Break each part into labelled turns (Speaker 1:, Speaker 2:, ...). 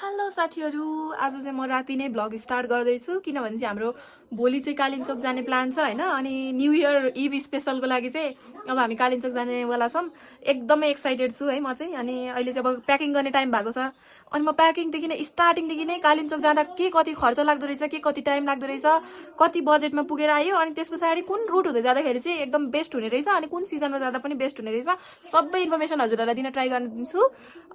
Speaker 1: Hello साथीहरु, आज चाहिँ म राति नै भ्लग स्टार्ट गर्दैछु किनभने चाहिँ हाम्रो भोलि चाहिँ कालिम्पोङ जाने प्लान छ हैन। अनि न्यू इयर इभ स्पेशलको लागि चाहिँ अब हामी कालिम्पोङ जानेवाला छौं। एकदमै एक्साइटेड छु है म चाहिँ। अनि अहिले चाहिँ अब प्याकिङ गर्ने टाइम भएको छ। अनि म प्याकिङदेखि नै स्टार्टिङदेखि नै कालिम्पोङ जाँदा के कति खर्च लाग्दो रहेछ, के कति टाइम लाग्दो रहेछ, कति बजेटमा पुगेर आयो, अनि त्यसपछि कुन रुट हुँदै जाँदाखेरि चाहिँ एकदम बेस्ट हुने रहेछ, अनि कुन सिजनमा जाँदा पनि बेस्ट हुने रहेछ, सबै इन्फर्मेसन हजुरहरुलाई दिन ट्राई गर्न दिन्छु।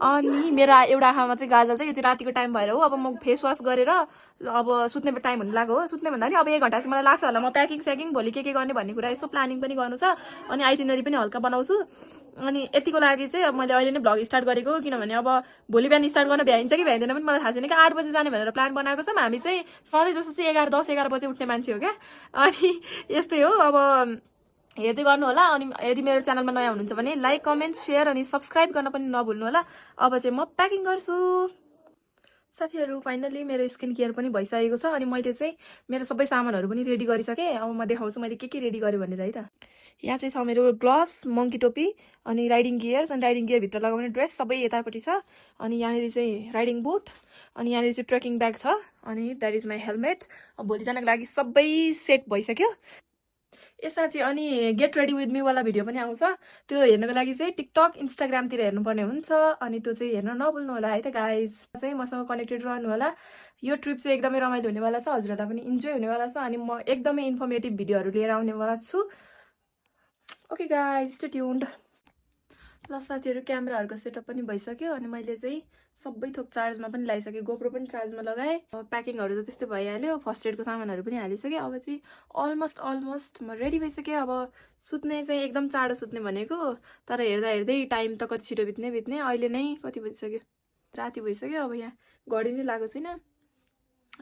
Speaker 1: अनि मेरो एउटा आँखामा चाहिँ गाजल चाहिँ यो चाहिँ रातिको टाइम भएर हो। अब म फेस वास गरेर अब सुत्ने टाइम हुन लाग्यो हो। सुत्ने भन्दा नि अब 1 घण्टा चाहिँ मलाई लाग्छ होला। म प्याकिङ स्याकिङ भोलि के गर्ने भन्ने कुरा यसो प्लानिङ पनि गर्नु छ। अनि आइटिनरी पनि हल्का बनाउँछु। अनि यतिको लागि चाहिँ अब मैले अहिले नै भ्लग स्टार्ट गरेको, किनभने अब भोलि बिहान स्टार्ट गर्न भ्याइन्छ कि भ्याइँदैन पनि मलाई थाहा छैन। 8 बजे जाने भनेर प्लान बनाएको छौँ। हामी चाहिँ सधैँ जस्तो चाहिँ 10-11 बजे उठ्ने मान्छे हो क्या। अनि यस्तै हो। अब हेर्दै गर्नु होला। अनि यदि मेरो च्यानलमा नयाँ हुनुहुन्छ भने लाइक, कमेन्ट, शेयर अनि सब्स्क्राइब गर्न पनि नभुल्नु होला। अब चाहिँ म प्याकिङ गर्छु। साथीहरु, फाइनली मेरो स्किन केयर पनि भइसकेको छ। अनि मैले चाहिँ मेरो सबै सामानहरु पनि रेडी गरिसके। अब म देखाउँछु मैले के रेडी गरे भनेर है त। यहाँ चाहिँ छ मेरो ग्लोभ्स, मंकी टोपी, अनि राइडिङ गियर्स, अनि राइडिङ गियर भित्र लगाउने ड्रेस सबै यतापट्टि छ। अनि यहाँनिर चाहिँ राइडिङ बुट, अनि यहाँनिर चाहिँ ट्रेकिङ ब्याग छ, अनि द्याट इज माई हेलमेट। अब भोलि जानको लागि सबै सेट भइसक्यो। यसमा चाहिँ अनि गेट रेडी विथ मी वाला भिडियो पनि आउँछ। त्यो हेर्नको लागि चाहिँ टिकटक, इन्स्टाग्रामतिर हेर्नुपर्ने हुन्छ। अनि त्यो चाहिँ हेर्न नभुल्नु होला है त गाइज। चाहिँ मसँग कनेक्टेड रहनु होला। यो ट्रिप चाहिँ एकदमै रमाइलो हुनेवाला छ, हजुरहरूलाई पनि इन्जोय हुनेवाला छ। अनि म एकदमै इन्फर्मेटिभ भिडियोहरू लिएर आउनेवाला छु। Okay guys, stay tuned. ल साथीहरु, क्यामेराहरूको सेटअप पनि भइसक्यो। अनि मैले चाहिँ सबै थोक चार्जमा पनि लगाइसकेँ। गोप्रो पनि चार्जमा लगाएँ। प्याकिङहरू त त्यस्तै भइहाल्यो। फर्स्ट एडको सामानहरू पनि हालिसकेँ। अब चाहिँ अलमोस्ट म रेडी भइसकेँ। अब सुत्ने चाहिँ एकदम चाँडो सुत्ने भनेको, तर हेर्दा हेर्दै टाइम त कति छिटो बित्ने। अहिले नै कति बजिसक्यो, राति भइसक्यो। अब यहाँ घडी नै लगाएको छैन।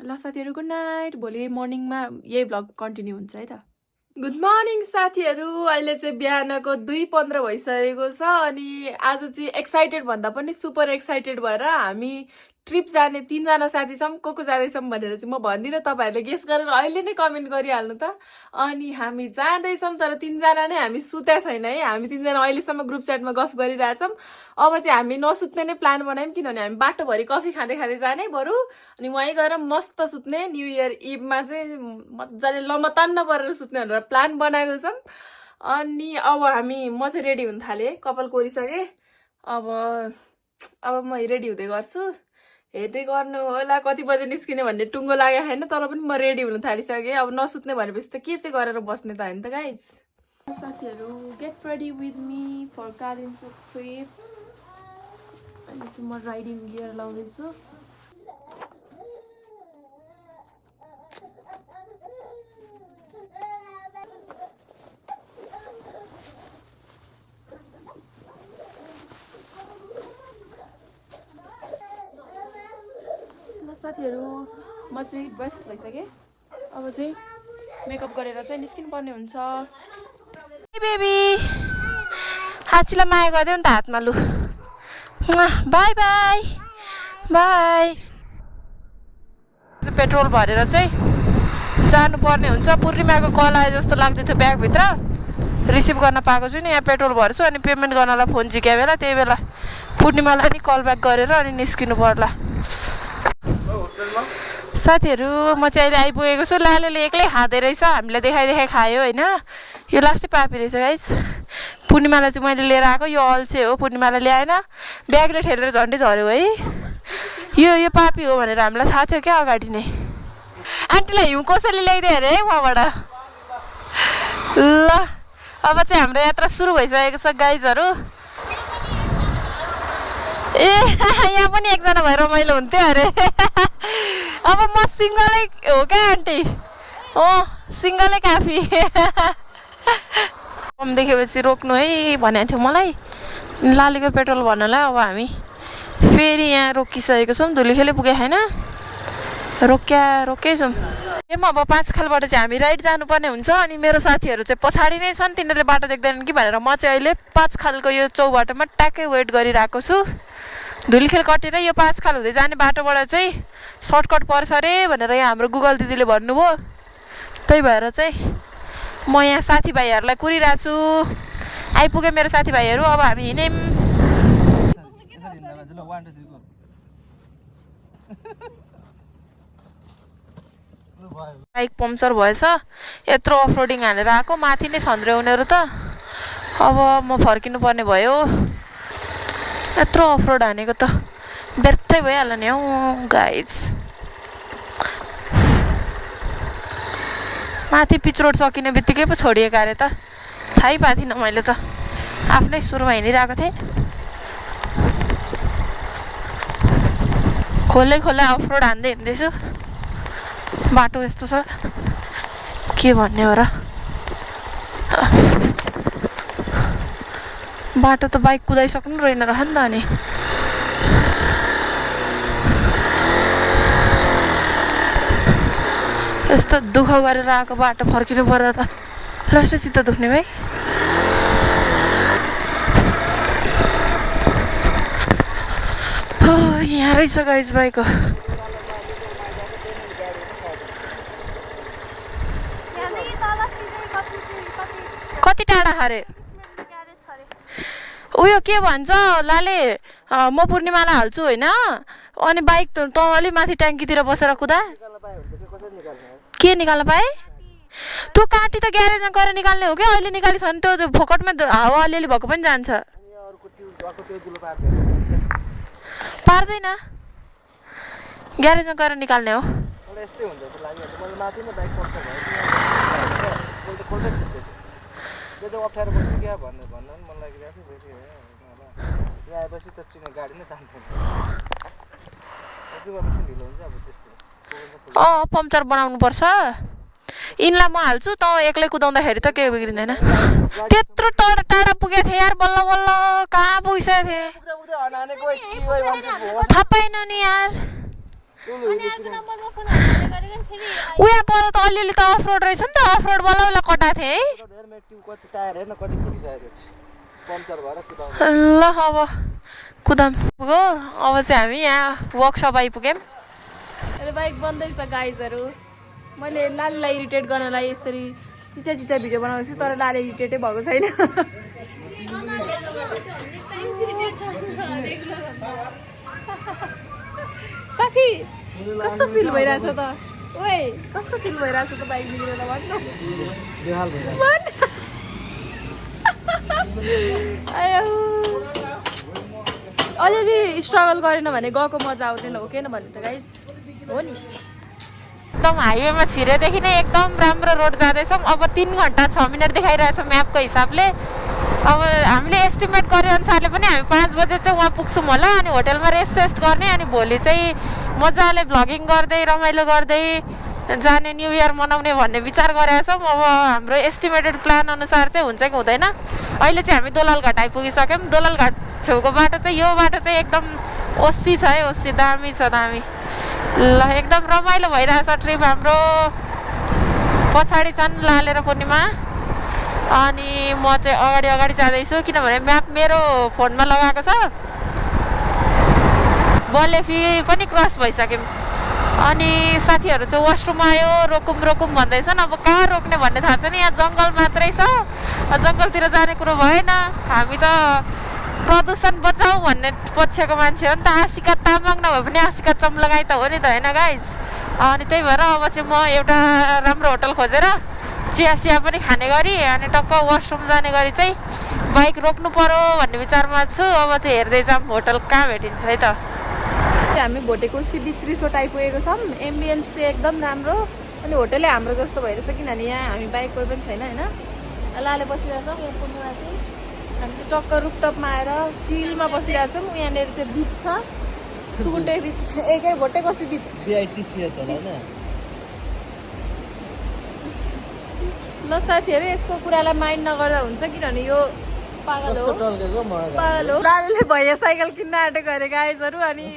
Speaker 1: ल साथीहरु, गुड नाइट। भोलि मर्निङमा यही भ्लग कन्टिन्यू हुन्छ है त। गुड मर्निङ साथीहरु, अहिले चाहिँ बिहानको 2:15 भइसकेको छ। अनि आज चाहिँ एक्साइटेड भन्दा पनि सुपर एक्साइटेड भएर हामी ट्रिप जाने 3 जना साथी छौं। को जाँदैछौं भनेर चाहिँ म भन्दिनँ, तपाईहरुले गेस गरेर अहिले नै कमेन्ट गरिहाल्नु त। अनि हामी जाँदैछौं, तर 3 जना नै हामी सुत्या छैन है। हामी 3 जना अहिलेसम्म ग्रुप च्याटमा गफ गरिरहेछौं। अब चाहिँ हामी नसुत्ने नै प्लान बनायौं, किनभने हामी बाटोभरि कफी खाँदै जाने बरु, अनि वहीँ गएर मस्त सुत्ने। न्यू इयर इभमा चाहिँ मजाले लमतान्न परेर सुत्ने भनेर प्लान बनाएको छौं। अनि अब म चाहिँ रेडी हुन थालेँ, कपाल कोरिसकेँ। अब म रेडी हुँदै गर्छु। हेर्दै गर्नु होला कति बजे निस्किने भन्ने टुङ्गो लागेको छैन, तर पनि म रेडी हुन थालिसकेँ। अब नसुत्ने भनेपछि त के चाहिँ गरेर बस्ने त हैन त गाइज। साथीहरु, get ready with me for Kalimpong trip. अहिले चाहिँ म राइडिङ गियर लाउँदैछु। साथीहरु, म चाहिँ ड्रेस भइसकेँ। अब चाहिँ मेकअप गरेर चाहिँ निस्किनु पर्ने हुन्छ। बेबी हाचीलाई माया गरिदेऊ नि त हातमा। लु बाई बाई बाई। पेट्रोल भरेर चाहिँ जानुपर्ने हुन्छ। पूर्णिमाको कल आए जस्तो लाग्दै थियो ब्यागभित्र, रिसिभ गर्न पाएको छु नि। यहाँ पेट्रोल भर्छु अनि पेमेन्ट गर्नलाई फोन झिक्या बेला, त्यही बेला पूर्णिमालाई पनि कल ब्याक गरेर अनि निस्किनु पर्ला। साथीहरु, म चाहिँ अहिले आइपुगेको छु। लालेले एक्लै खाँदै रहेछ, हामीलाई देखाइ खायो होइन। यो लास्टै पापी रहेछ गाइज। पूर्णिमालाई चाहिँ मैले लिएर आएको। यो अल्छे हो, पूर्णिमालाई ल्याएन, ब्यागले ठेलेर झन्डै झऱ्यो है। यो पापी हो भनेर हामीलाई थाहा थियो क्या अगाडि नै। आन्टीलाई हिउँ कसैले ल्याइदियो अरे है उहाँबाट। ल अब चाहिँ हाम्रो यात्रा सुरु भइसकेको छ गाइजहरू। ए यहाँ पनि एकजना भएर रमाइलो हुन्थ्यो अरे। अब म सिङ्गलै हो क्या आन्टी। सिङ्गलै काफी। कम देखेपछि रोक्नु है भनेको थियो मलाई लालीको पेट्रोल भन्नलाई। अब हामी फेरि यहाँ रोकिसकेको छौँ। धुलीखेलै पुगे छैन, रोकै छौँ। अब 5 खालबाट चाहिँ हामी राइड जानुपर्ने हुन्छ। अनि मेरो साथीहरू चाहिँ पछाडि नै छन्, तिनीहरूले बाटो देख्दैनन् कि भनेर म चाहिँ अहिले 5 खालको यो चौबाटोमा ट्याक्कै वेट गरिरहेको छु। धुलीखेल कटेर यो 5 खाल हुँदै जाने बाटोबाट चाहिँ सर्टकट पर्छ अरे भनेर यहाँ हाम्रो गुगल दिदीले भन्नुभयो। त्यही भएर चाहिँ म यहाँ साथीभाइहरूलाई कुरिरहेको छु। आइपुगे मेरो साथीभाइहरू। अब हामी हिँड्यौँ। बाइक पम्चर भएछ यत्रो अफरोडिङ हानेर आएको माथि नै छन्द्रे उनीहरू त अब म फर्किनु पर्ने भयो यत्रो अफरोड हानेको त व्यर्थै भइहाल्यो नि हौ गाइज माथि पिच रोड सकिने बित्तिकै पो छोडिएको अरे त थाहै पाएको थिइनँ मैले त आफ्नै सुरुमा हिँडिरहेको थिएँ खोलै खोलै अफरोड हान्दै हिँड्दैछु बाटो यस्तो छ के भन्ने हो र बाटो त बाइक कुदाइसक्नु रहेन रह नि त अनि यस्तो दुःख गरेर आएको बाटो फर्किनु पर्दा त लास्ट चित्त दुख्ने भाइ यहाँ रहेछ गाइज बाइकको कति टाढा खरे उयो के भन्छ लाले म पूर्णिमालाई हाल्छु होइन अनि बाइक त अलिक माथि ट्याङ्कीतिर बसेर कुदा के निकाल्न पाए त्यो काटी त ग्यारेजमा गएर निकाल्ने हो क्या अहिले निकालिस् भने त्यो फोकटमा हावा अलिअलि भएको पनि जान्छ पार्दैन ग्यारेजमा गएर निकाल्ने हो पम्चर बनाउनु पर्छ यिनलाई म हाल्छु त एक्लै कुदाउँदाखेरि त केही बिग्रिँदैन त्यत्रो टाढा पुगेको थिएँ यार बल्ल बल्ल कहाँ पुगिसकेको थिएँ थाहा पाएन नि यार उयो पर त अलिअलि त अफरोड रहेछ नि त अफरोड बल्ल बल्ल कटाएको थिएँ है ल अब कुदाम पुग्यो अब चाहिँ हामी यहाँ वर्कसप आइपुग्यौँ अहिले बाइक बन्दैछ गाइजहरू मैले लालीलाई इरिटेट गर्नलाई यसरी चिचा चिचा भिडियो बनाउँछु तर लाली इरिटेटै भएको छैन साथी कस्तो फिल भइरहेछ त ओए कस्तो फिल भइरहेछ त बाइक बिग्रेर भन्नु अलिअलि स्ट्रगल गरेन भने गएको मजा आउँदैन हो किन भन्नु त गाइज हो नि एकदम हाइवेमा छिरेदेखि नै एकदम राम्रो रोड जाँदैछौँ अब 3 घन्टा 6 मिनट देखाइरहेछ म्यापको हिसाबले अब हामीले एस्टिमेट गरे अनुसारले पनि हामी 5 बजे चाहिँ वहाँ पुग्छौँ होला अनि होटलमा रेस्ट सेस्ट गर्ने अनि भोलि चाहिँ मजाले भ्लगिङ गर्दै रमाइलो गर्दै जाने न्यू इयर मनाउने भन्ने विचार गरेका छौँ अब हाम्रो एस्टिमेटेड प्लान अनुसार चाहिँ हुन्छ कि हुँदैन अहिले चाहिँ हामी दोलालघाट आइपुगिसक्यौँ दोलालघाट छेउको बाटो चाहिँ यो बाटो चाहिँ एकदम ओसी छ है ओसी दामी छ दामी ल एकदम रमाइलो भइरहेछ ट्रिप हाम्रो पछाडि छन् लाले र पूर्णिमा अनि म चाहिँ अगाडि जाँदैछु किनभने म्याप मेरो फोनमा लगाएको छ बलेफी पनि क्रस भइसक्यौँ अनि साथीहरू चाहिँ वासरुम आयो रोकुम भन्दैछन् अब कहाँ रोक्ने भन्ने थाहा छैन यहाँ जङ्गल मात्रै छ जङ्गलतिर जाने कुरो भएन हामी त प्रदूषण बचाऊ भन्ने पक्षको मान्छे हो नि त आशिका तामाङ नभए पनि आशिका चम्लगाई त हो नि त होइन गाइज अनि त्यही भएर अब चाहिँ म एउटा राम्रो होटल खोजेर चिया पनि खाने गरी अनि टक्क वासरुम जाने गरी चाहिँ बाइक रोक्नु पर्यो भन्ने विचारमा छु अब चाहिँ हेर्दै जाऊँ होटल कहाँ भेटिन्छ है त हामी भोटेको सी बिच रिसोर्ट आइपुगेको छौँ एम्बियन्स चाहिँ एकदम राम्रो अनि होटलै हाम्रो जस्तो भइरहेछ किनभने यहाँ हामी बाइक कोही पनि छैन होइन लाले बसिरहेछौँ यहाँ पूर्णिमा चाहिँ हामी चाहिँ टक्क रुपटपमा आएर चिलमा बसिरहेछौँ यहाँनिर चाहिँ बिच छ सुकुटे बिच एकै भोटेको सी बिच ल साथीहरू यसको कुरालाई माइन्ड नगर्दा हुन्छ किनभने यो पागल हो लाले भैया साइकल किन्न आँटेको अरे गाइजहरू अनि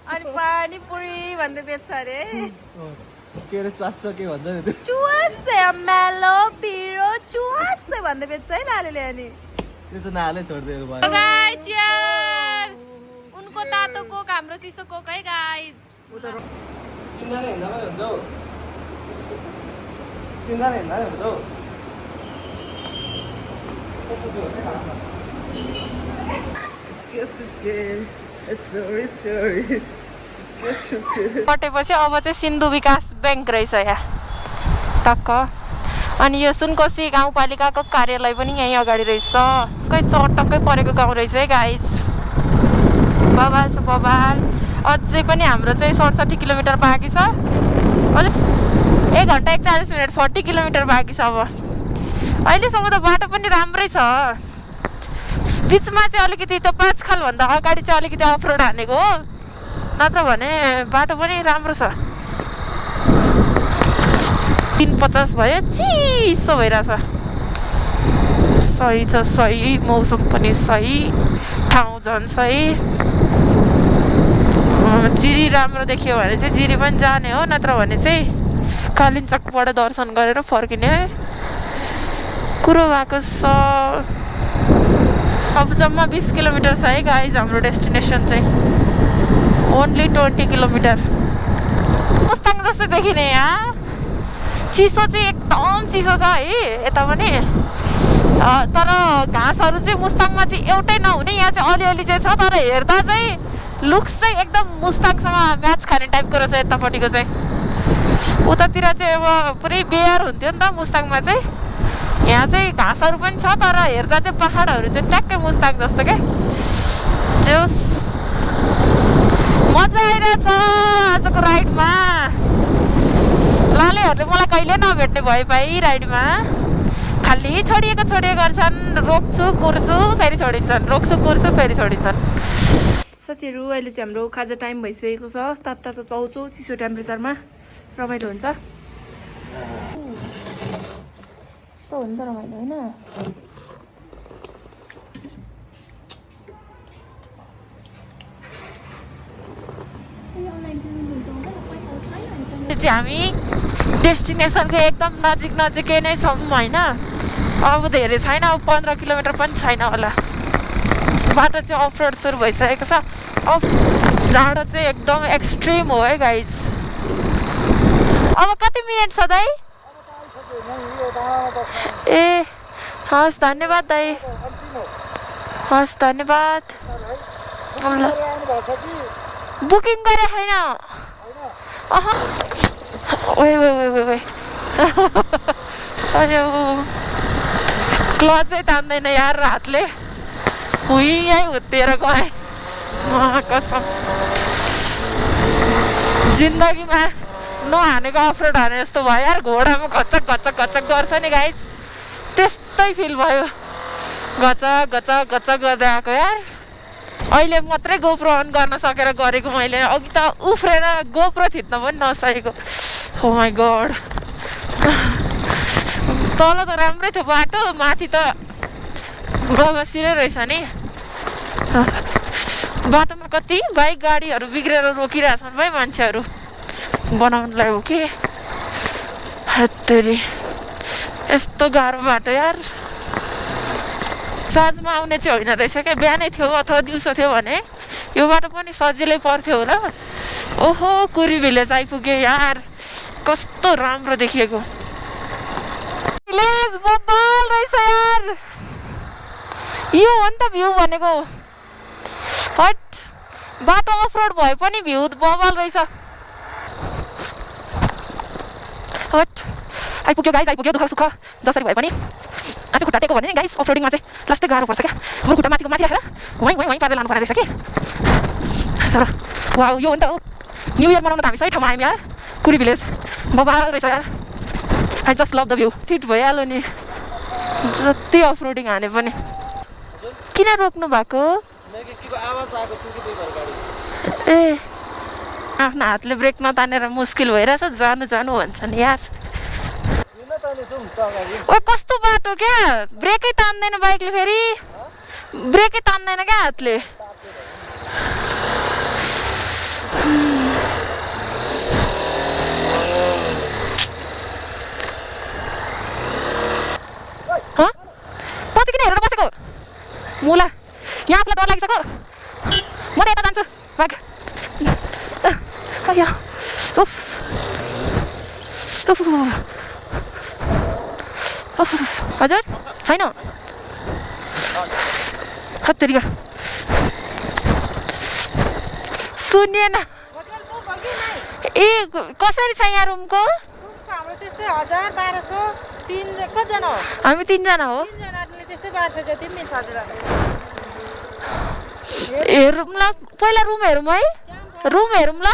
Speaker 1: पानीपुरी भन्दै बेच्छ अरे मेलो पिरो चुवास भन्दै बेच्छ है लाले अनि उनको तातो कोक हाम्रो चिसो कोक है गाइज कटेपछि अब चाहिँ सिन्धु विकास ब्याङ्क रहेछ यहाँ टक्क। अनि यो सुनकोशी गाउँपालिकाको कार्यालय पनि यहीँ अगाडि रहेछ। खै चटक्कै परेको गाउँ रहेछ है गाइस। बबाल छ बबाल। अझै पनि हाम्रो चाहिँ 67 किलोमिटर बाँकी छ। अझै 1 घन्टा 41 मिनट 40 किलोमिटर बाँकी छ। अब अहिलेसम्म त बाटो पनि राम्रै छ। बिचमा चाहिँ अलिकति त्यो 5 खालभन्दा अगाडि चाहिँ अलिकति अफ रोड हानेको हो, नत्र भने बाटो पनि राम्रो छ। 3:50 भयो, चिसो भइरहेछ। सही छ, सही मौसम पनि सही, ठाउँ झन् सही। जिरी राम्रो देखियो भने चाहिँ जिरी पनि जाने हो, नत्र भने चाहिँ कालिम्चोकबाट दर्शन गरेर फर्किने कुरो भएको छ। अब जम्मा 20 किलोमिटर छ है गाइज हाम्रो डेस्टिनेसन चाहिँ। Only 20 kilometre. मुस्ताङ जस्तो देखिने यहाँ। चिसो चाहिँ एकदम चिसो छ है यता पनि। तर घाँसहरू चाहिँ मुस्ताङमा चाहिँ एउटै नहुने, यहाँ चाहिँ अलिअलि चाहिँ छ। तर हेर्दा चाहिँ लुक्स चाहिँ एकदम मुस्ताङसँग म्याच खाने टाइपको रहेछ यतापट्टिको चाहिँ। उतातिर चाहिँ अब पुरै बेयर हुन्थ्यो नि त मुस्ताङमा चाहिँ। यहाँ चाहिँ घाँसहरू पनि छ, तर हेर्दा चाहिँ पहाडहरू चाहिँ ट्याक्कै मुस्ताङ जस्तो क्या। जोस मजा आइरहेछ आजको राइडमा। लालेहरूले मलाई कहिले नभेट्ने भयो भाइ राइडमा। खालि छोडिएको गर्छन्। रोक्छु कुर्छु फेरि छोडिन्छन्, रोक्छु कुर्छु फेरि छोडिन्छन्। साथीहरू अहिले चाहिँ हाम्रो खाजा टाइम भइसकेको छ। तातो चाउचो चिसो टेम्परेचरमा रमाइलो हुन्छ। यस्तो हो नि त रमाइलो होइन। चाहिँ हामी डेस्टिनेसनको एकदम नजिकै नै छौँ होइन। अब धेरै छैन, अब 15 किलोमिटर पनि छैन होला। बाटो चाहिँ अफ रोड सुरु भइसकेको छ। अब जाडो चाहिँ एकदम एक्सट्रिम हो है गाइज। अब कति मिनट छ दाइ? ए हस् धन्यवाद दाइ, हस् धन्यवाद। बुकिङ गरे छैन? क्लचै तान्दैन यार हातले। यहीँ हुत्तेर गएँ कसम। जिन्दगीमा नहानेको अफरोड हाने जस्तो भयो यार। घोडामा घचक गर्छ नि गाइज, त्यस्तै फिल भयो। घचक गर्दै आएको यार। अहिले मात्रै गोप्रो अन गर्न सकेर गरेको मैले। अघि त उफ्रेर गोप्रो थिच्न पनि नसकेको। ओ माई गड। तल त राम्रै थियो बाटो, माथि त बसिरै रहेछ नि। बाटोमा कति बाइक गाडीहरू बिग्रेर रोकिरहेछन् भाइ मान्छेहरू बनाउनुलाई हो कि। हत्तेरी यस्तो गाह्रो बाटो यार। साँझमा आउने चाहिँ होइन रहेछ क्या। बिहानै थियो अथवा दिउँसो थियो भने यो बाटो पनि सजिलै पर्थ्यो होला। ओहो कुरी भिलेज आइपुग्यो यार। कस्तो राम्रो देखिएको भिलेज। बबाल रहेछ यार। यो हो नि त भ्यू भनेको। हट बाटो अफ रोड भए पनि भ्यू बबाल रहेछ। हट आइपुग्यो गाइज, आइपुग्यो। दुःख सुख जसरी भए पनि आज खुट्टा टेको भने नि गाइज अफ रोडिङमा चाहिँ लास्टै गाह्रो पर्छ क्या। बरु खुट्टा माथि राखेर वहीँ पारेर लानु पर्ने रहेछ कि। सर वा यो हो नि त हो। न्यु इयर मनाउन त हामी सही ठाउँमा आयौँ यार। कुरी भिलेज बबाल रहेछ यार। I just love the view. Fit भइहाल्यो नि जति अफ रोडिङ हाने पनि। किन रोक्नु भएको? ए आफ्नो हातले ब्रेक नतानेर मुस्किल भइरहेछ। जानु भन्छन् यार। ओ कस्तो बाटो क्या। ब्रेकै तान्दैन बाइकले, फेरि ब्रेकै तान्दैन क्या हातले। पछि किन हेरेर बसेको मुला? यहाँ आफूलाई डर लागिसक्यो। म त यता जान्छु बाइक। हजुर छैन हत्तेरिका। सुनिएन। ए कसरी छ यहाँ रुमको?
Speaker 2: हाम्रो त्यस्तै 1000-1200 3 कतिजना हो
Speaker 1: हामी 3 जना हो
Speaker 2: 3 जनाले त्यस्तै 1200 जति पनि मिल्छ हजुरहरु
Speaker 1: हेरौँ ल पहिला रुम हेरौँ है रुम हेरौँ ल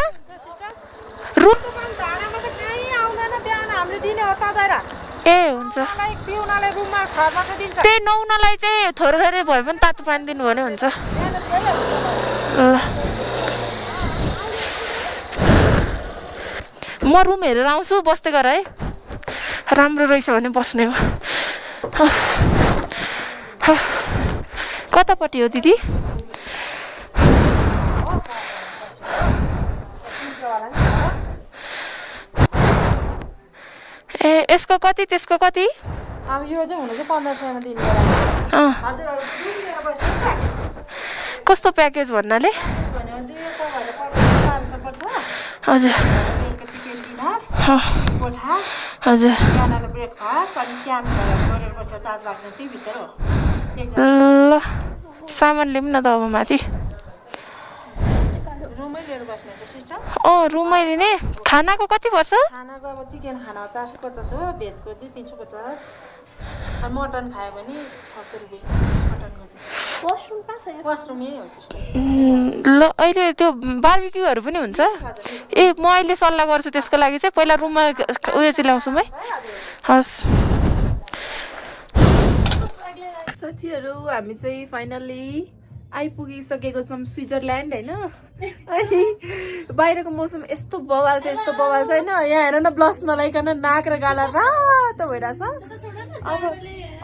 Speaker 1: रुम
Speaker 2: दोकान धारामा त कहीँ आउँदैन बिहान हामीले दिने हो तदारा
Speaker 1: ए हुन्छ
Speaker 2: मलाई पिउनाले रुममा खर्मस दिन्छ
Speaker 1: त्यही नुहाउनलाई चाहिँ थोरै थोरै भए पनि तातो पानी दिनु भने हुन्छ म रुम हेरेर आउँछु बस्दै गर है राम्रो रहेछ भने बस्ने हो कतापट्टि हो दिदी ए यसको कति त्यसको कति
Speaker 2: अब यो चाहिँ हुनु चाहिँ 1500 मा दिनु होला हजुरहरु रुम लिएर बस्नु
Speaker 1: कस्तो प्याकेज भन्नाले
Speaker 2: भने अझै यो तपाईहरुले पर्छ 1200 पर्छ
Speaker 1: हजुर
Speaker 2: बेलुका चिकन डिनर कोठा
Speaker 1: हजुर
Speaker 2: बिहानको ब्रेकफास्ट अनि क्याम्प गरेर बसेर चार्ज लाग्ने त्यही भित्र हो
Speaker 1: ल सामान लिऊँ न त अब माथि
Speaker 2: रुमै लिएर बस्ने हो सिस्टम
Speaker 1: रुमै लिने खानाको कति पर्छ
Speaker 2: खानाको अब चिकन खाना 450 हो भेजको चाहिँ 350 अनि मटन खायो भने 600 रुपैयाँ मटनको चाहिँ वाशरुम कहाँ छ वाशरुम यही हो सिस्टम
Speaker 1: ल अहिले त्यो बार्बिक्यूहरू पनि हुन्छ ए म अहिले सल्लाह गर्छु त्यसको लागि चाहिँ पहिला रुममा उयो चाहिँ ल्याउँछौँ है हस् साथीहरू हामी चाहिँ फाइनल्ली आइपुगिसकेको छौँ स्विजरल्यान्ड होइन अनि बाहिरको मौसम यस्तो बवाल छ होइन यहाँ हेर न ब्लस नलाइकन नाक र गाला रातो भइरहेछ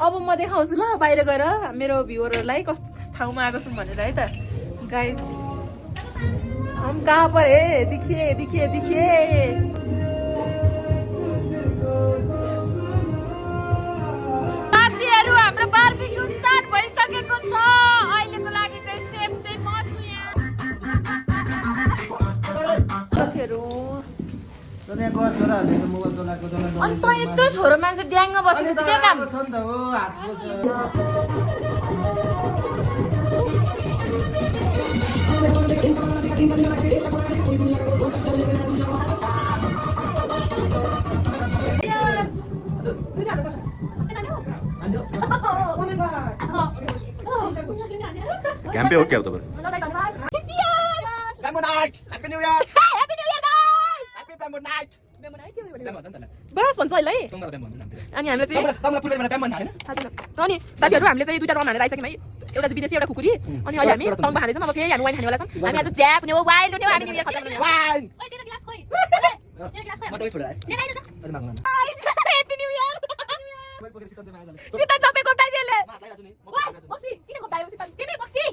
Speaker 1: अब म देखाउँछु ल बाहिर गएर मेरो भ्युअरहरूलाई कस्तो ठाउँमा आएको छौँ भनेर है त गाइस हम कहाँ पर है दिखिए साथीहरू हाम्रो बार्बिक्यू स्टार्ट भइसकेको छ अहिलेको लागि चाहिँ सेफ चाहिँ म छु यहाँ साथीहरू अनि त यत्रो छोरो मान्छे ड्याङमा बसेको चाहिँ के काम
Speaker 3: क्याम्पे हो क्या हो तपाईँ
Speaker 1: बस भन्छ अहिले है अनि हामीले चाहिँ अनि साथीहरू हामीले चाहिँ दुईटा रम हानेर आइसक्यौँ है एउटा चाहिँ विदेशी एउटा खुकुरी अनि अहिले हामी टङमा खाँदैछौँ अब फेरि हामी वाइन खानेवाला छौँ हामी आज ज्याप हुने हो वाइल्ड हुने हो हामी न्यू इयर खतम हुने सीता चपे कोटाइले बक्सी किन कोटायो सीता तिमी बक्सी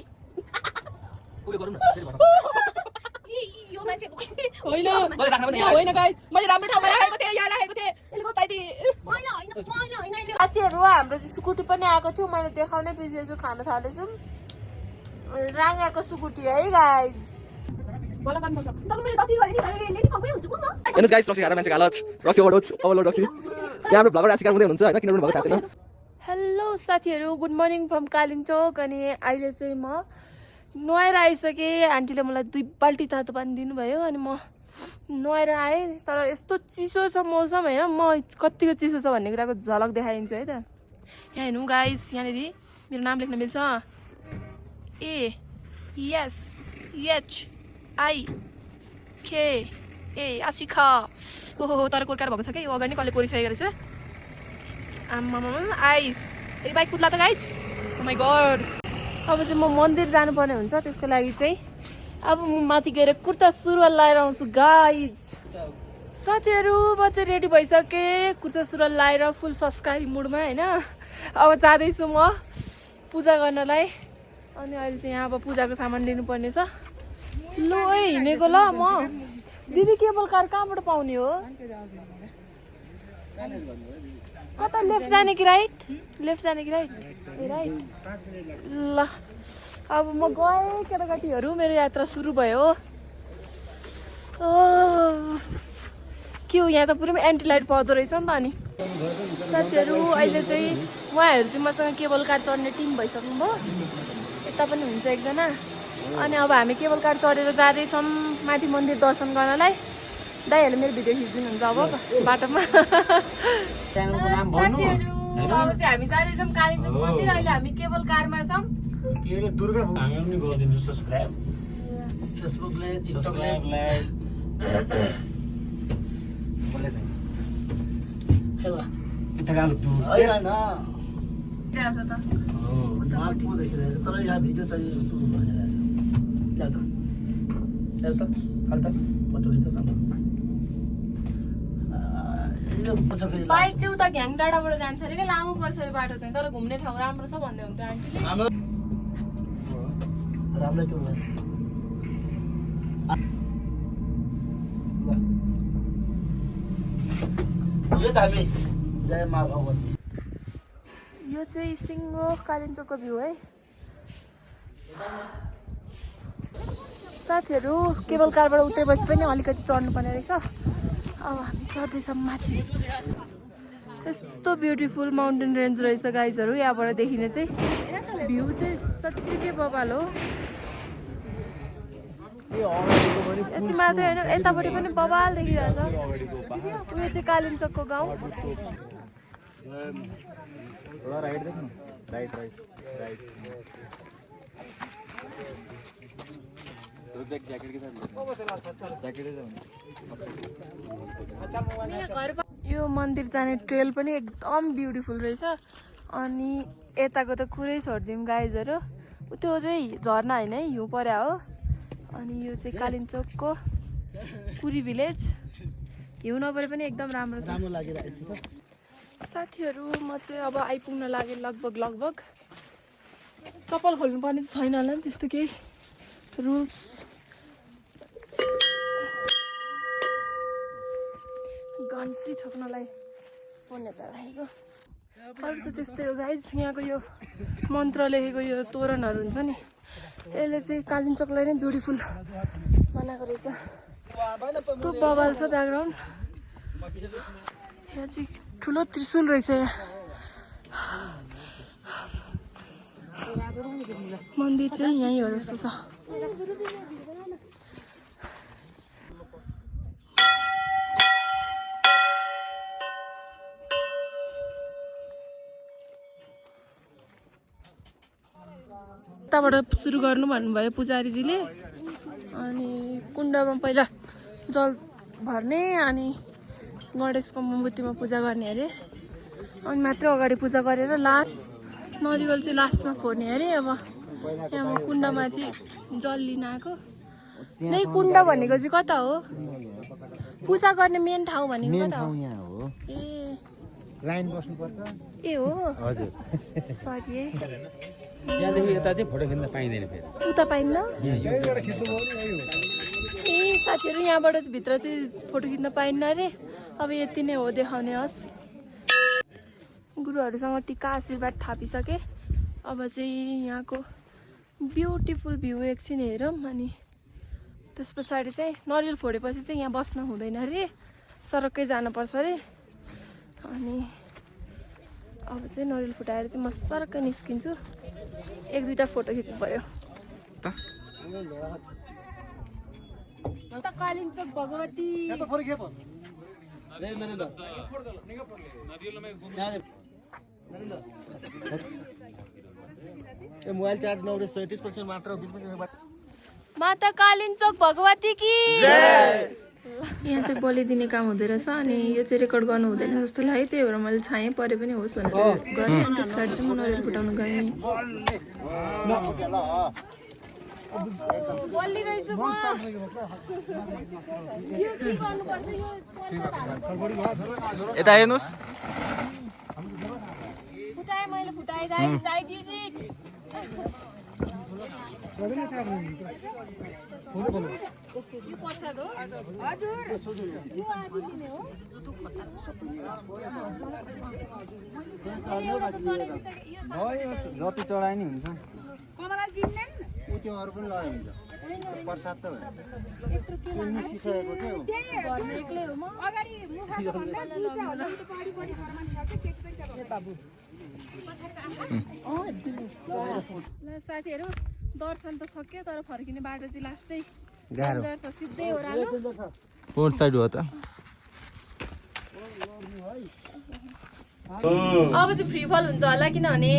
Speaker 1: यो मान्छे होइन गाइस मैले राम्रो ठाउँमा राखेको थिएँ यहाँ राखेको थिएँ यसले कोटाइदिए साथीहरू हाम्रो स्कुटी पनि आएको थियो मैले देखाउनै बिर्सेछु खान थालेछु राङ्गाको स्कुटी है गाइस
Speaker 3: हेर्नुहोस् गाइस रक्सी खाएर मान्छेको हालत रक्सी ओभरलोड रक्सी यहाँ हाम्रो भ्लगर राशिकार हुँदै हुनुहुन्छ होइन किन भएको थाहा छैन
Speaker 1: हेलो साथीहरू गुड मर्निङ फ्रम कालिम्पोङ अनि अहिले चाहिँ म नुहाएर आइसकेँ आन्टीले मलाई 2 बाल्टी तातो पानी दिनुभयो अनि म नुहाएर आएँ तर यस्तो चिसो छ मौसम होइन म कतिको चिसो छ भन्ने कुराको झलक देखाइदिन्छु है त यहाँ हेर्नु गाइस यहाँनिर मेरो नाम लेख्न मिल्छ ASHIKA आशिखा ओहो तर कोर्कार भएको छ कि अगाडि नै कसले कोरिसकेको रहेछ आम्मामा आइस ए बाइक कुद्ला त गाइस ओ माई गॉड अब चाहिँ म मन्दिर जानुपर्ने हुन्छ त्यसको लागि चाहिँ अब म माथि गएर कुर्ता सुरुवाल लाएर आउँछु गाइस साथीहरू म चाहिँ रेडी भइसकेँ कुर्ता सुरुवाल लाएर फुल संस्कारी मुडमा होइन अब जाँदैछु म पूजा गर्नलाई अनि अहिले चाहिँ यहाँ अब पूजाको सामान लिनुपर्ने छ ल हिँडेको ल म दिदी केबल कार कहाँबाट पाउने हो कता लेफ्ट जाने कि राइट लेफ्ट जाने कि राइट राइट ल अब म गएँ केटाकेटीहरू मेरो यात्रा सुरु भयो के हो यहाँ त पुरै एन्टी लाइट पाउँदो रहेछ नि त अनि साथीहरू अहिले चाहिँ उहाँहरू चाहिँ मसँग केबल कार चढ्ने टिम भइसक्नु भयो यता पनि हुन्छ एकजना अनि अब हामी केबल कार चढेर जाँदैछौँ माथि मन्दिर दर्शन गर्नलाई दाइहरूले मेरो भिडियो खिचिदिनुहुन्छ अब बाटोमा
Speaker 4: च्यानलको नाम भन्नु
Speaker 1: साथीहरू अब चाहिँ हामी जाँदैछौँ कालिम्पोङ मन्दिर अहिले हामी केबल कारमा छौँ
Speaker 4: के अरे दुर्गा हामी पनि गरिदिन्छु सब्स्क्राइब फेसबुकले टिकटकले हेला किताकाल दूर से हैन
Speaker 1: त्यहाँ छ त
Speaker 4: मार्कमा देखिरहेछ तर यहाँ भिडियो चाहिँ तु भनिरहेछ ल्याउ त हाल त फोटो खिच्छ त
Speaker 1: बाइक चाहिँ उता घ्याङ डाँडाबाट जान्छ अरे क्या लामो पर्छ अरे बाटो चाहिँ तर घुम्ने ठाउँ राम्रो छ भन्दै हुन्थ्यो आन्टीले
Speaker 4: राम्रो त्यो भयो यो त हामी जय मा भगवती
Speaker 1: यो चाहिँ सिङ्गो कालिम्पोङको भ्यू है साथीहरू केबल कारबाट उत्रेपछि पनि अलिकति चढ्नु पर्ने रहेछ अब हामी चढ्दैछौँ माथि यस्तो ब्युटिफुल माउन्टेन रेन्ज रहेछ गाइजहरू यहाँबाट देखिने चाहिँ भ्यू चाहिँ साँच्चीकै बबाल हो यति मात्रै होइन यतापट्टि पनि बबाल देखिरहेछ उयो चाहिँ कालिम्पोङको गाउँ यो मन्दिर जाने ट्रेल पनि एकदम ब्युटिफुल रहेछ अनि यताको त कुरै छोडिदिउँ गाइजहरू त्यो चाहिँ झर्ना होइन है हिउँ पर्या हो अनि यो चाहिँ कालिम्पोङको कुरी भिलेज हिउँ नपरे पनि एकदम राम्रो छ साथीहरू म चाहिँ अब आइपुग्न लागेँ लगभग चप्पल खोल्नुपर्ने छैन होला नि त्यस्तो केही रुल्स घन्टी छोप्नलाई फोन यता राखेको अरू त त्यस्तै हो गाइज यहाँको यो मन्त्र लेखेको यो तोरणहरू हुन्छ नि यसले चाहिँ कालिम्पोङलाई नै ब्युटिफुल बनाएको रहेछ यस्तो बवाल छ ब्याकग्राउन्ड यहाँ चाहिँ ठुलो त्रिशुल रहेछ यहाँ मन्दिर चाहिँ यहीँ हो जस्तो छ उताबाट सुरु गर्नु भन्नुभयो पुजारीजीले अनि कुण्डमा पहिला जल भर्ने अनि गणेशको मूर्तिमा पूजा गर्ने अरे अनि मात्र अगाडि पूजा गरेर लास्ट नरिवल चाहिँ लास्टमा फोर्ने अरे अब यहाँ कुण्डमा चाहिँ जल लिन आएको नै कुण्ड भनेको चाहिँ कता हो पूजा गर्ने मेन ठाउँ भनेको कता हो ए
Speaker 5: लाइन बस्नुपर्छ
Speaker 1: ए हो
Speaker 5: हजुर
Speaker 1: सरी है
Speaker 5: यहाँदेखि यता चाहिँ फोटो खिच्न पाइँदैन फेरि
Speaker 1: उता पाइन्न ए साथीहरू यहाँबाट भित्र चाहिँ फोटो खिच्न पाइन्न अरे अब यति नै हो देखाउने होस् गुरुहरूसँग टिका आशीर्वाद थापिसके अब चाहिँ यहाँको ब्युटिफुल भ्यू एकछिन हेरौँ अनि त्यस पछाडि चाहिँ नरिवल फोडेपछि चाहिँ यहाँ बस्नु हुँदैन अरे सरक्कै जानुपर्छ अरे अनि अब चाहिँ नरिवल फुटाएर चाहिँ म सरक्कै निस्किन्छु एक दुईवटा फोटो खिच्नु पर्यो कालिम्पोङ भगवती
Speaker 5: मोबाइल चार्ज नहुँदैछ 30% मात्र 20%
Speaker 1: माता कालिम्पोङ भगवती की यहाँ चाहिँ बलि दिने काम हुँदो रहेछ अनि यो चाहिँ रेकर्ड गर्नु हुँदैन जस्तो लाग्यो त्यही भएर मैले छाएँ परे पनि होस् भनेर गरेँ अनि त्यस पछाडि चाहिँ म नरिवल फुटाउनु गएँ
Speaker 3: यता हेर्नुहोस्
Speaker 1: फुटाएँ मैले फुटाएँ गाइस आई डिड इट यो प्रसाद हो हजुर यो आदि दिने हो
Speaker 5: जति चढाइ नि हुन्छ
Speaker 1: कमला जिन्ने
Speaker 5: त्यो अरू पनि लगाइ हुन्छ प्रसाद त भयो मिसिसकेको थियो
Speaker 1: घरमा एक्लै हो म अगाडि मुखाको भन्दा दुईटा होला नि त बढी बढी घरमा छ के त्यति चाहिँ बाबु ल साथीहरु दर्शन त सक्यो तर फर्किने बाटो चाहिँ लास्टै गाह्रो छ सिधै ओह्रालो
Speaker 5: पोर्ट साइड हो त
Speaker 1: अब चाहिँ फ्री फल हुन्छ होला किनभने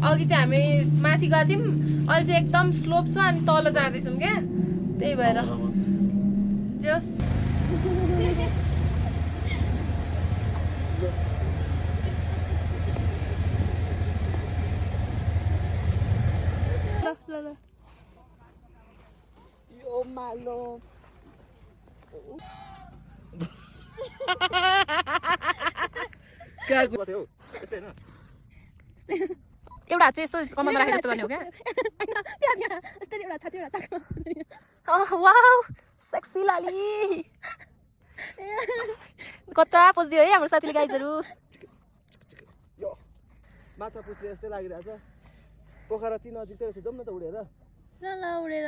Speaker 1: अघि चाहिँ हामी माथि गएको थियौँ अहिले चाहिँ एकदम स्लोप छ अनि तल जाँदैछौँ क्या त्यही भएर जस एउटा चाहिँ यस्तो कमलमा राखेर यस्तो गर्ने हो क्या वाउ सेक्सी लाली कता पस्दियो है हाम्रो साथीले गाइजहरू
Speaker 3: माछा पुछ्ने जस्तै लागिरहेछ पोखरा ती नजिकै रहेछ जाउँ न त उडेर
Speaker 1: उडेर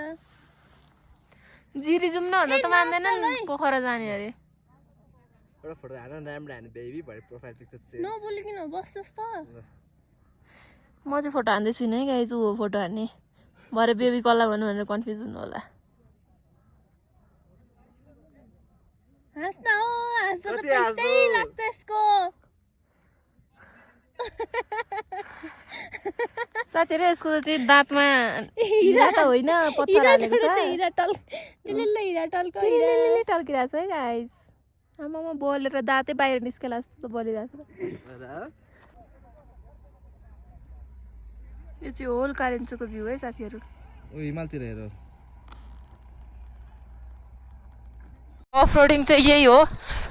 Speaker 1: जिरी जाउँ न भन्दा त मान्दैन पोखरा जाने अरे
Speaker 3: एउटा फोटो हान राम्रो हाने बेबी भरे प्रोफाइल पिक्चर चाहिँ
Speaker 1: नबोलिकन बस्छस् त म चाहिँ फोटो हान्दै छुइनँ है गाइज ऊ हो फोटो हान्ने भरे बेबी कसलाई भन्नु भनेर कन्फ्युज हुनु होला हाँस्दा हो हाँस्दा त पैसै लाग्छ यसको साथीहरु यसको चाहिँ दाँतमा हिरा त होइन पत्थर हालेको छ हिरा टल्किरहेको छ है गाइज आमामा बोलेर दाँतै बाहिर निस्केला जस्तो त बोलिरहेको छ यो चाहिँ होल कालिम्पोङको भ्यू है साथीहरु
Speaker 5: ओ हिमालतिर हेर
Speaker 1: अफरोडिङ चाहिँ यही हो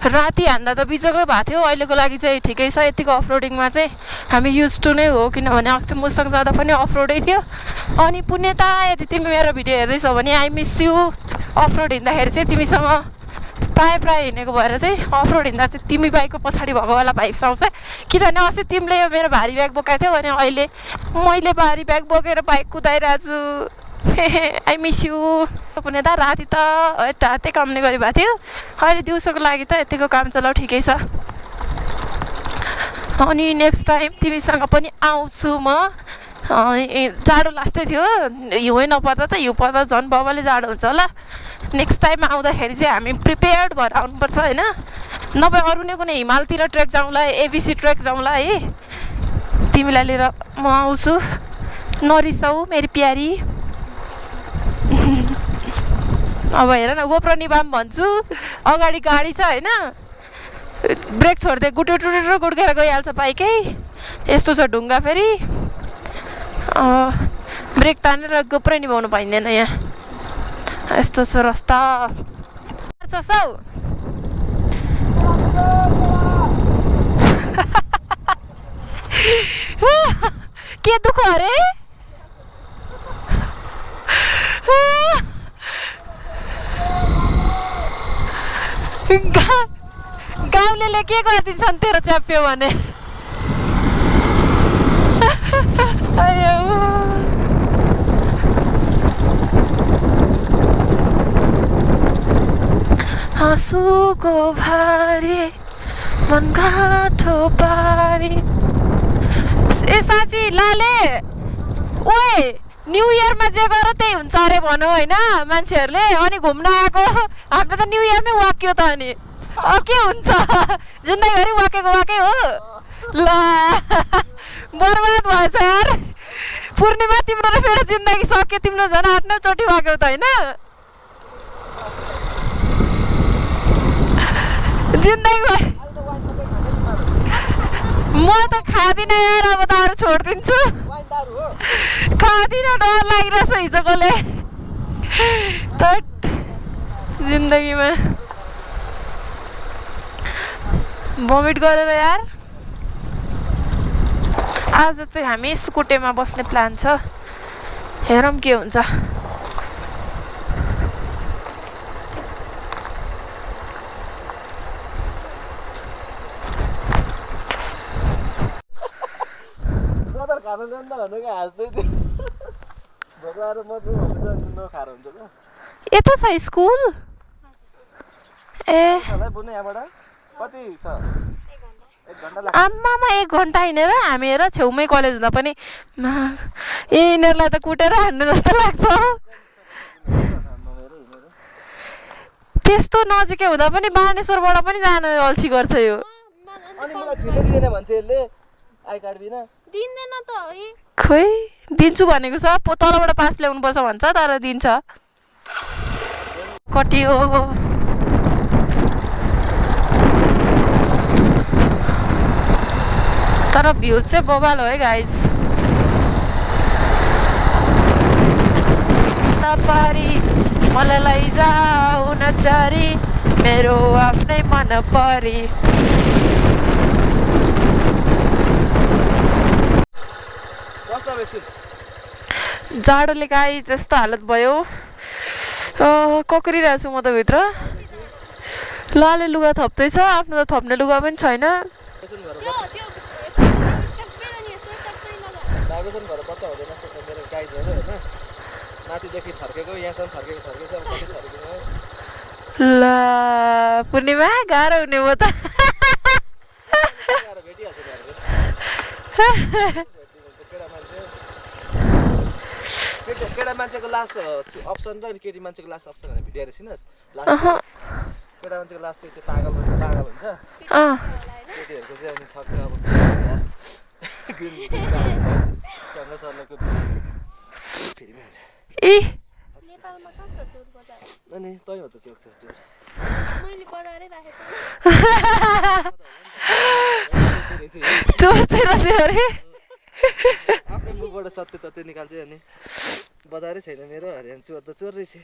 Speaker 1: राति हान्दा त बिजोकै भएको थियो अहिलेको लागि चाहिँ ठिकै छ यतिको अफरोडिङमा चाहिँ हामी युज टु नै हो किनभने अस्ति मुसँग जाँदा पनि अफरोडै थियो अनि पुण्यता यदि तिमी मेरो भिडियो हेर्दैछौ भने आई मिस यु अफरोड हिँड्दाखेरि चाहिँ तिमीसँग प्राय हिँडेको भएर चाहिँ अफरोड हिँड्दा चाहिँ तिमी बाइकको पछाडि भएको वाला भाइब्स आउँछ किनभने अस्ति तिमीले मेरो भारी ब्याग बोकाएको थियौ अनि अहिले मैले भारी ब्याग बोकेर बाइक कुदाइरहेको छु आई मिस यु पुण्यता राति त रातै कामले गरी भएको थियो अहिले दिउँसोको लागि त यतिको काम चलाउ ठिकै छ अनि नेक्स्ट टाइम तिमीसँग पनि आउँछु म जाडो लास्टै थियो हिउँै नपर्दा त हिउँ पर्दा झन् बाबाले जाडो हुन्छ होला नेक्स्ट टाइम आउँदाखेरि चाहिँ हामी प्रिपेयर्ड भएर आउनुपर्छ होइन नभए अरू नै कुनै हिमालतिर ट्रेक जाउँला एबिसी ट्रेक जाउँला है तिमीलाई लिएर म आउँछु नरिसाऊ मेरी प्यारी अब हेर न गोप्रो निभाम भन्छु अगाडि गाडी छ होइन ब्रेक छोड्दै गुटुटुटु गुड्केर गइहाल्छ बाइकै यस्तो छ ढुङ्गा फेरि ब्रेक तानेर गोप्रै निभाउनु पाइँदैन यहाँ यस्तो छ रस्ता के दुःख अरे गाउँले के गरिदिन्छन् तेरो च्याप्यो भने आँसुको भारी मन गाँठो पारी ए साँच्ची लाले ओए न्यु इयरमा जे गर त्यही हुन्छ अरे भनौँ होइन मान्छेहरूले अनि घुम्न आएको हाम्रो त न्यु इयरमै वाक्यो त अनि के हुन्छ जिन्दगीभरि वाकै हो ल बर्बाद भएछ यार पूर्णिमा तिम्रो र मेरो जिन्दगी सक्यो तिम्रो झन् 8-9 चोटि वाक्यौ त होइन जिन्दगी म त खादिनँ यार अब त अरू छोडिदिन्छु खादिनँ डर लागिरहेछ हिजोकोले त जिन्दगीमा भमिट गरेर यार आज चाहिँ हामी स्कुटेमा बस्ने प्लान छ हेरौँ के हुन्छ
Speaker 3: खाना जान्दा भनेको हाँस्दै थियो भोकाएर मर्नु हुन्छ नखाएर हुन्छ ल
Speaker 1: यता छ स्कुल ए
Speaker 3: बुने यहाँबाट कति छ 1 घण्टा लाग्छ
Speaker 1: आम्मामा 1 घण्टा हिँडेर हामी हेर छेउमै कलेज हुँदा पनि यिनीहरूलाई त कुटेर हान्नु जस्तो लाग्छ त्यस्तो नजिकै हुँदा पनि बानेश्वरबाट पनि जान अल्छी गर्छ यो
Speaker 3: अनि मलाई छिर्नै दिँदैन भन्छ यसले आई कार्ड बिना
Speaker 6: दिँदैन त है
Speaker 1: खोइ दिन्छु भनेको छ तलबाट पास ल्याउनुपर्छ भन्छ तर दिन्छ कटियो तर भ्यू चाहिँ बबाल हो है गाइज पारी मलाई लैजाऊ नजरी मेरो आफ्नै मन परी
Speaker 3: बस्दा बेसी
Speaker 1: जाडोले गाई जस्तो हालत भयो कक्रिरहेको छु म त भित्र लाले लुगा थप्दैछ आफ्नो त थप्ने लुगा पनि छैन
Speaker 3: डाइभर्सन भएर बच्चा हुँदैन जस्तो छ मेरो गाइजहरू होइन नातिदेखि थर्केको यहाँसम्म थर्केको अब कति थर्केको
Speaker 1: ला पूर्णिमा गाह्रो हुने हो त
Speaker 3: भेटिहाल्छ केटा मान्छेको लास्ट अप्सन र केटी मान्छेको लास्ट अप्सन भनेर भिडियो हेरेसिनस् लास्ट केटा मान्छेको लास्ट चाहिँ पागल हुन्छ केटीहरूको चाहिँ अनि थक्कै अब सँग सर्लको फेरि हुन्छ
Speaker 1: ए
Speaker 6: नेपालमा कहाँ छ चोर बजार
Speaker 3: अनि तै हो त चोर
Speaker 6: मैले बजारै राखेको
Speaker 1: चोचेर थियो अरे
Speaker 3: आफ्नै मुखबाट सत्य तत्य निकाल्छ अनि बजारै छैन मेरो अरे चोर त चोर रहेछ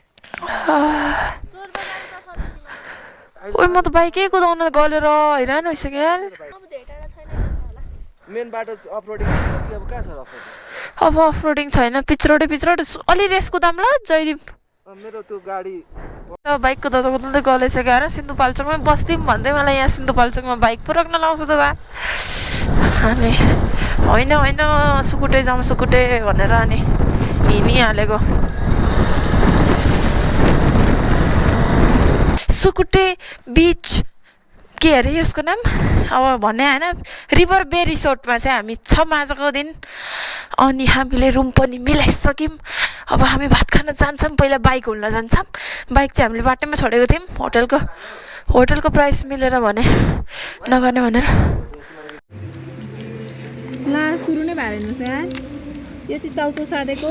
Speaker 6: चोर बजार त सजिलो
Speaker 1: ओइ म त बाइकै कुदाउन गलेर हैरान भइसक्यो यार
Speaker 6: अब धेरै टाढा छैन होला
Speaker 3: मेन बाटो अफरोडिङ छ कि अब कहाँ छ अफरोडिङ
Speaker 1: अब अफरोडिङ छैन पिचरोडे अलि रेस कुदाम ल जयदीप
Speaker 3: मेरो त्यो गाडी
Speaker 1: बाइक कुदाउँदै गलेसक्यो यार सिन्धुपाल्चोकमा बस्दिउँ भन्दै मलाई यहाँ सिन्धुपाल्चोकमा बाइक पो राख्न लाउँछ त बा अनि होइन सुकुटे जाउँ सुकुटे भनेर अनि हिँडिहालेको सुकुटे बिच के अरे यसको नाम अब भने होइन रिभर बे रिसोर्टमा चाहिँ हामी छौँ आजको दिन अनि हामीले रुम पनि मिलाइसक्यौँ अब हामी भात खान जान्छौँ पहिला बाइक हुल्न जान्छौँ बाइक चाहिँ हामीले बाटैमा छोडेको थियौँ होटलको प्राइस मिलेर भने नगर्ने भनेर ला सुरु नै भएर हेर्नुहोस् यार यो चाहिँ चाउचाउ सादेको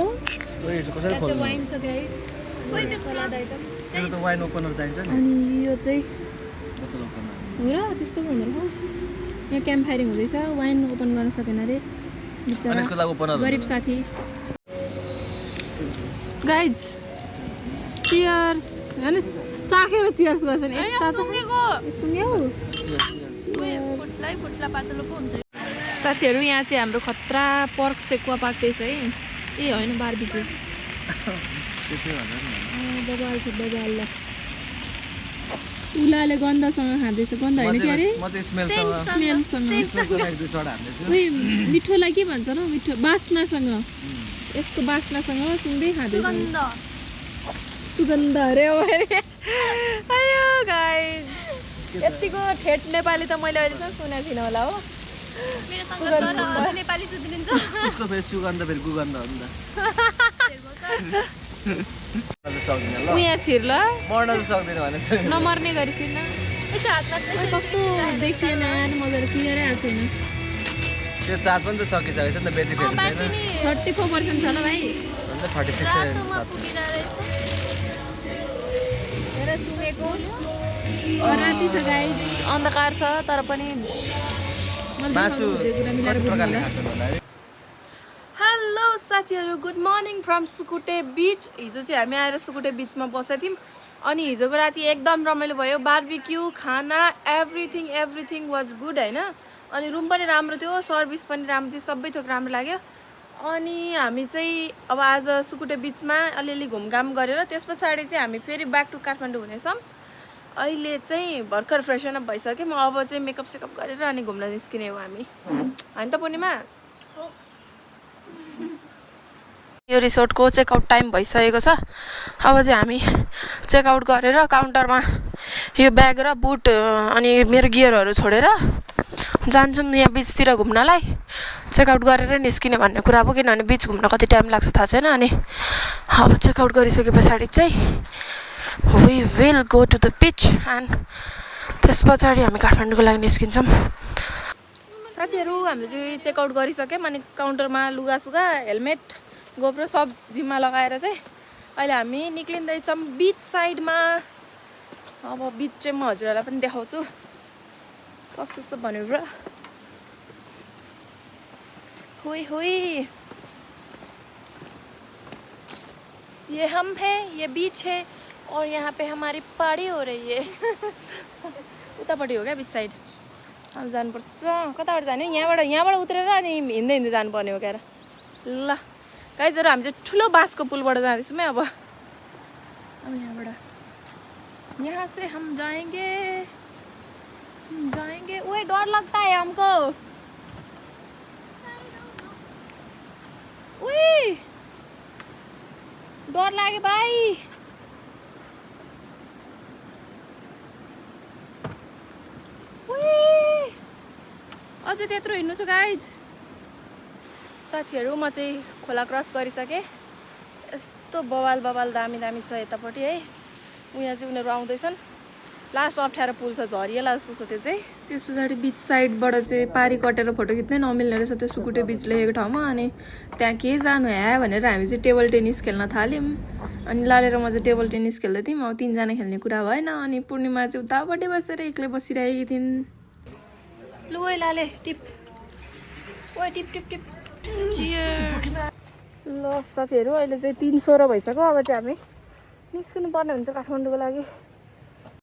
Speaker 1: वाइन छ गाइस
Speaker 4: वाइन ओपनर चाहिन्छ नि
Speaker 1: अनि यो चाहिँ हो र त्यस्तो पो हुँदो रहेछ यहाँ क्याम्प फायरिङ हुँदैछ वाइन ओपन गर्न सकेन अरे बिचरा गरिब साथी गाइज चियर्स होइन चाखेर चियर्स गर्छ नि यस्ता त सुन्यौ साथीहरू यहाँ चाहिँ हाम्रो खतरा पर्क सेकुवा पाक्दैछ है ए होइन बारबिक्यू बबाल छ बबाल ल उलाले गन्धसँग खाँदैछ गन्ध होइन के अरे स्मेलसँग उही मिठोलाई के भन्छ न मिठो बास्नासँग यसको बास्नासँग सुँगै खाँदैछ सुगन्ध अरे आयो गाइस यतिको ठेट नेपाली त मैले अहिलेसम्म सुनेको थिइनँ होला हो
Speaker 6: नेपाली सुधिन्छ
Speaker 4: उसको फेरि सुगन्ध फेरि कुगन्ध हो नि त
Speaker 1: यहाँ छिर ल
Speaker 3: मर्न चाहिँ सक्दैन भने
Speaker 1: नमर्ने गरी छिर न कस्तो देखिएन मजाले क्लियरै आएको छैन
Speaker 3: त्यो चार्ज पनि त सकिसकेको छ नि त ब्याट्री फेरि छैन
Speaker 1: 34% छ ल भाइ
Speaker 3: अन्त 36
Speaker 1: सुनेको राति छ गाइस अन्धकार छ तर पनि हेलो साथीहरू गुड मर्निङ फ्रम सुकुटे बिच हिजो चाहिँ हामी आएर सुकुटे बिचमा बसेको थियौँ अनि हिजोको राति एकदम रमाइलो भयो बारबिक्यू खाना एभ्रिथिङ वाज गुड होइन अनि रुम पनि राम्रो थियो सर्भिस पनि राम्रो थियो सबै थोक राम्रो लाग्यो अनि हामी चाहिँ अब आज सुकुटे बिचमा अलिअलि घुमघाम गरेर त्यस पछाडि चाहिँ हामी फेरि ब्याक टु काठमाडौँ हुनेछौँ अहिले चाहिँ भर्खर फ्रेसन अप भइसक्यो म अब चाहिँ मेकअप सेकअप गरेर अनि घुम्न निस्किने हो हामी होइन त पूर्णिमा यो रिसोर्टको चेकआउट टाइम भइसकेको छ अब चाहिँ हामी चेकआउट गरेर काउन्टरमा यो ब्याग र बुट अनि मेरो गियरहरू छोडेर जान्छौँ यहाँ बिचतिर घुम्नलाई चेकआउट गरेर निस्किने भन्ने कुरा हो किनभने बिच घुम्न कति टाइम लाग्छ थाहा छैन अनि अब चेकआउट गरिसके पछाडि चाहिँ we will go to the beach and त्यस पछाडि हामी काठमाडौँको लागि निस्किन्छौँ। साथीहरू हामीले चाहिँ चेकआउट गरिसक्यौँ। अनि काउन्टरमा लुगासुगा हेलमेट गोप्रो सब जिम्मा लगाएर चाहिँ अहिले हामी निक्लिँदैछौँ बिच साइडमा। अब बिच चाहिँ म हजुरहरूलाई पनि देखाउँछु कस्तो छ भन्यो ब्रो। हुई हुई ये हम है, ये बीच है और यहाँ पे हमारी पार्टी हो रही है। उतापट्टि हो क्या बिच साइड। अब जानुपर्छ। कताबाट जाने? यहाँबाट उत्रेर अनि हिँड्दै हिँड्दै जानुपर्ने हो क्या। ल गाइजहरू हामी चाहिँ ठुलो बाँसको पुलबाट जाँदैछौँ है। अब यहाँ से हम जाएंगे ओए डर लगता है हमको। ओए डर लाग्यो भाइ। अझै त्यत्रो हिँड्नु छ गाइज। साथीहरू म चाहिँ खोला क्रस गरिसकेँ। यस्तो बवाल दामी छ यतापट्टि है। उहाँ चाहिँ उनीहरू आउँदैछन्। लास्ट अप्ठ्यारो पुल छ, झरिएला जस्तो छ त्यो चाहिँ। त्यस पछाडि बिच साइडबाट चाहिँ पारी कटेर फोटो खिच्नै नमिल्ने रहेछ त्यो सुकुटे बिच लेखेको ठाउँमा। अनि त्यहाँ के जानु है भनेर हामी चाहिँ टेबल टेनिस खेल्न थाल्यौँ। अनि लालेर म चाहिँ टेबल टेनिस खेल्दै थियौँ। अब 3 जना खेल्ने कुरा भएन। अनि पूर्णिमा चाहिँ उतापट्टि बसेर एक्लै बसिरहेकी थिइन्। लु ओए लाले टिप, ओए टिप टिप टिप। ल साथीहरू अहिले चाहिँ 3:16 भइसक्यो। अब चाहिँ हामी निस्किनु पर्ने हुन्छ काठमाडौँको लागि।